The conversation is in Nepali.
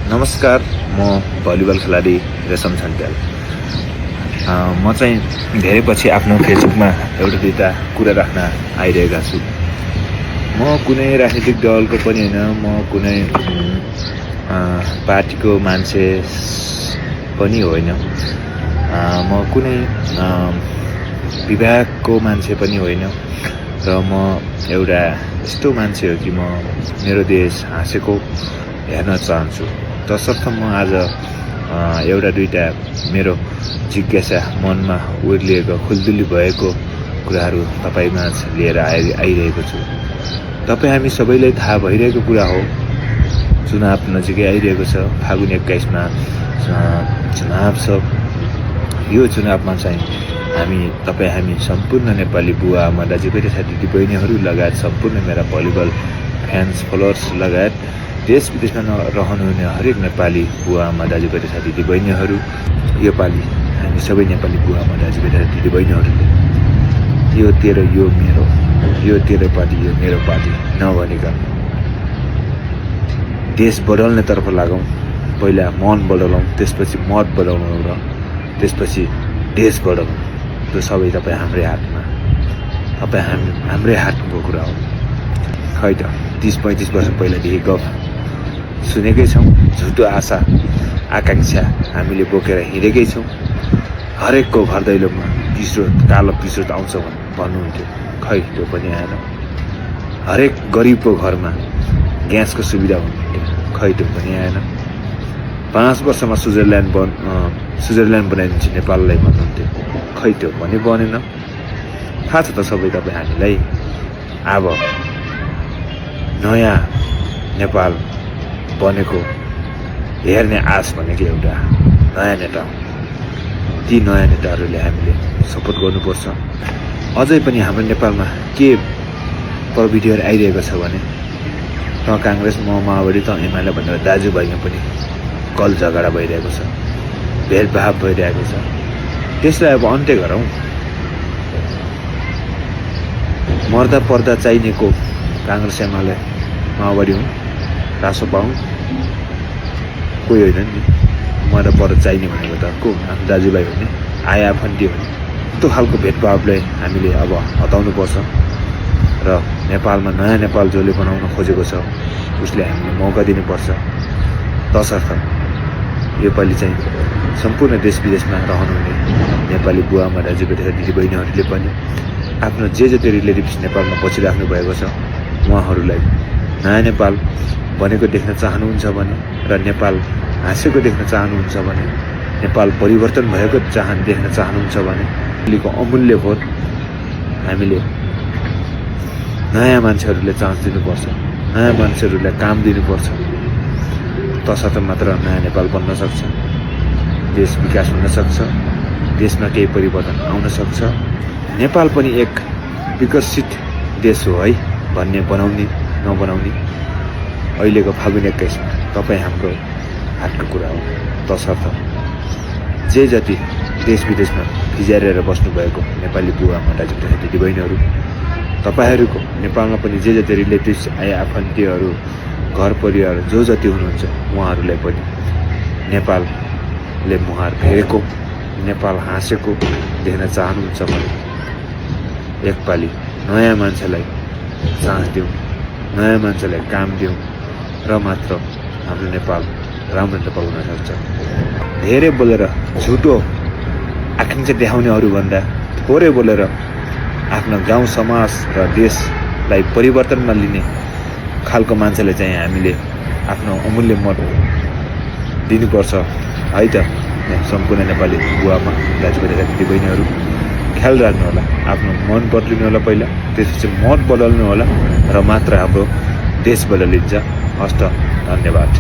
नमस्कार, म भलिबल खेलाडी रेशम छन्ट्याल। म चाहिँ धेरै पछि आफ्नो फेसबुकमा एउटा दुईटा कुरा राख्न आइरहेका छु। म कुनै राजनीतिक दलको पनि होइन, म कुनै पार्टीको मान्छे पनि होइन, म कुनै विभागको मान्छे पनि होइन र म एउटा यस्तो मान्छे हो कि म मेरो देश हाँसेको हेर्न चाहन्छु। तसर्थ म आज एउटा दुईटा मेरो जिज्ञासा मनमा उर्लिएको खुल्दुली भएको कुराहरू तपाईँमाझ लिएर आइरहेको छु। तपाईँ हामी सबैलाई थाहा भइरहेको कुरा हो, चुनाव नजिकै आइरहेको छ। फागुन 21मा चुनाव छ। यो चुनावमा चाहिँ हामी सम्पूर्ण नेपाली बुवा आमा दाजुभाइ साथी बहिनीहरू लगायत सम्पूर्ण मेरा भलिबल फ्यान्स फलोअर्स लगायत देश विदेशमा रहनुहुने हरेक नेपाली बुवा आमा दाजुभाइ साथी बहिनीहरू, यो पालि हामी सबै नेपाली बुवा आमा दाजुभाइ साथी बहिनीहरूले यो तेरो यो मेरो, यो तेरो पार्टी यो मेरो पार्टी नभनेका देश बदल्ने तर्फ लागौँ। पहिला मन बदलौँ, त्यसपछि मत बदलौँ र त्यसपछि देश बदलौँ। त्यो सबै तपाईँ हाम्रै हातमा, हाम्रै हातको कुरा हो। खै त 30-35 वर्ष पहिलादेखि गफ सुनेकै छौँ। झुटो आशा आकाङ्क्षा हामीले बोकेर हिँडेकै छौँ। हरेकको घर दैलोमा कालो पिस्रो आउँछ भन्नुहुन्थ्यो, खै त्यो पनि आएन। हरेक गरिबको घरमा ग्यासको सुविधा हुनुहुन्थ्यो, खै त्यो पनि आएन। 5 वर्षमा स्विजरल्यान्ड बनाइदिन्छ नेपाललाई भन्नुहुन्थ्यो, खै त्यो पनि बनेन। थाहा छ त सबै तपाईँ हामीलाई। अब नयाँ नेपाल बनेको हेर्ने आश भनेको एउटा नयाँ नेता हो। ती नयाँ नेताहरूले हामीले सपोर्ट गर्नुपर्छ। अझै पनि हाम्रो नेपालमा के प्रविधिहरू आइरहेको छ भने त काङ्ग्रेस, म माओवादी, त एमाले भनेर दाजुभाइमा पनि कल झगडा भइरहेको छ, भेदभाव भइरहेको छ। त्यसलाई अब अन्त्य गरौँ। मर्दा पर्दा चाहिनेको काङ्ग्रेस एमाले माओवादी हुन्, रासोपा हुन्, कोही होइन नि। मर्दा पर्दा चाहिने भनेको त को? आफ्नो दाजुभाइ हो नि, आया आफन्ती हो नि। त्यो खालको भेदभावलाई हामीले अब हटाउनुपर्छ र नेपालमा नयाँ नेपाल जसले बनाउन खोजेको छ उसले हामीले मौका दिनुपर्छ। तसर्थ योपालि चाहिँ सम्पूर्ण देश विदेशमा रहनुहुने नेपाली बुवा आमा दाजुभाइ दिदीबहिनीहरूले पनि आफ्नो जे जति रिलेटिभ्स नेपालमा बसिराख्नु भएको छ उहाँहरूलाई नयाँ नेपाल बनेको देख्न चाहनुहुन्छ भने र नेपाल हाँसेको देख्न चाहनुहुन्छ भने, नेपाल परिवर्तन भएको देख्न चाहनुहुन्छ भने अहिलेको अमूल्य भोट हामीले नयाँ मान्छेहरूले चान्स दिनुपर्छ, नयाँ मान्छेहरूलाई काम दिनुपर्छ। तसर्थ मात्र नयाँ नेपाल बन्न सक्छ, देश विकास हुन सक्छ, देशमा केही परिवर्तन आउन सक्छ। नेपाल पनि एक विकसित देश हो है भन्ने बनाउने नबनाउने अहिलेको फागुन 21मा तपाईँ हाम्रो हातको कुरा हो। तसर्थ जे जति देश विदेशमा फिजारेर बस्नुभएको नेपाली बुवा आमा दाजुभाइ दिदीबहिनीहरू, तपाईँहरूको नेपालमा पनि जे जति रिलेटिभ्स आफन्तीहरू घर परिवार जो जति हुनुहुन्छ उहाँहरूलाई पनि नेपालले मुहार फेरेको, नेपाल हाँसेको देख्न चाहनुहुन्छ भने एकपालि नयाँ मान्छेलाई चान्स दिउँ, नयाँ मान्छेलाई काम दिउँ र मात्र हाम्रो नेपाल राम्रो नेपाल हुन सक्छ। धेरै बोलेर झुटो आकाङ्क्षा देखाउनेहरूभन्दा थोरै बोलेर आफ्नो गाउँ समाज र देशलाई परिवर्तनमा लिने खालको मान्छेलाई चाहिँ हामीले आफ्नो अमूल्य मत दिनुपर्छ है त। सम्पूर्ण नेपाली बुवामा दाजुभाइ दिदीबहिनीहरू ख्याल राख्नु होला, आफ्नो मन बदलिनु होला पहिला, त्यसपछि मत बदल्नु होला र मात्र हाम्रो देश बदलिन्छ। हस्त, धन्यवाद।